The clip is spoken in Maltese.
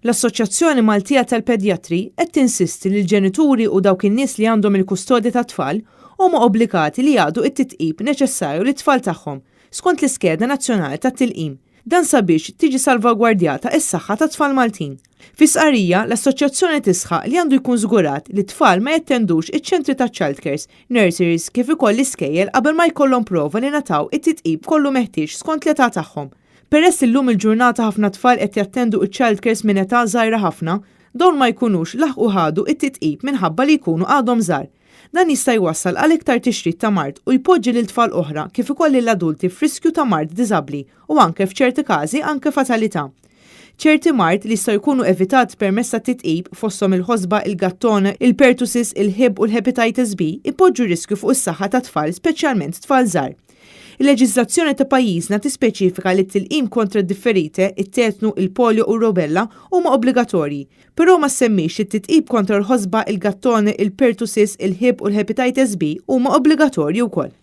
L-Assoċjazzjoni Maltija tal-Pedjatri qed tinsisti li l-ġenituri u dawk in-nies li għandhom il-kustodja tat-tfal huma obbligati li jagħtu t-titqib neċessarju lit-tfal tagħhom skont l-iskeda nazzjonali tat-tilqim. Dan sabiex tiġi salvagwardjata s-saħħa tat-tfal Maltin. Fi stqarrija, l-Assoċjazzjoni tisħaq li għandu jkun żgurat li t-tfal ma jattendux iċ-ċentri taċ-childcares, nurseries kif ukoll l-iskejjel qabel ma jkollhom prova li ngħataw it-titqib kollu meħtieġ skont l-età tagħhom. Peress li llum il-ġurnata ħafna tfal qed jattendu ċ-childcares minn età żgħira ħafna, dawn ma jkunux laħqu ħadu t-titqib minħabba li jkunu għadhom żgħar. Dan jista' jwassal għal iktar tixrid ta' mard u jpoġġi lil tfal oħra kif ukoll lil adulti f'riskju ta' mard diżabbli u anke f'ċerti każi anke fatalità. Ċerti mard li jistgħu jkunu evitati permezz tat-titqib, fosthom il-ħosba, il-gattone, il-pertussis, il-Hib u l-Hepatitis B, ipoġġu riskju fuq is-saħħa tat-tfal speċjalment tfal żgħar. Il-leġiżlazzjoni ta' pajjiżna tispeċifika li t-tilqim kontra d-differite, it-tetnu, il-polio u r-rubella huma obbligatorji, però ma ssemmix li t-titqib kontra l-ħosba, il-gattone, il-pertussis, il-Hib u l-Hepatitis B huma obbligatorji wkoll.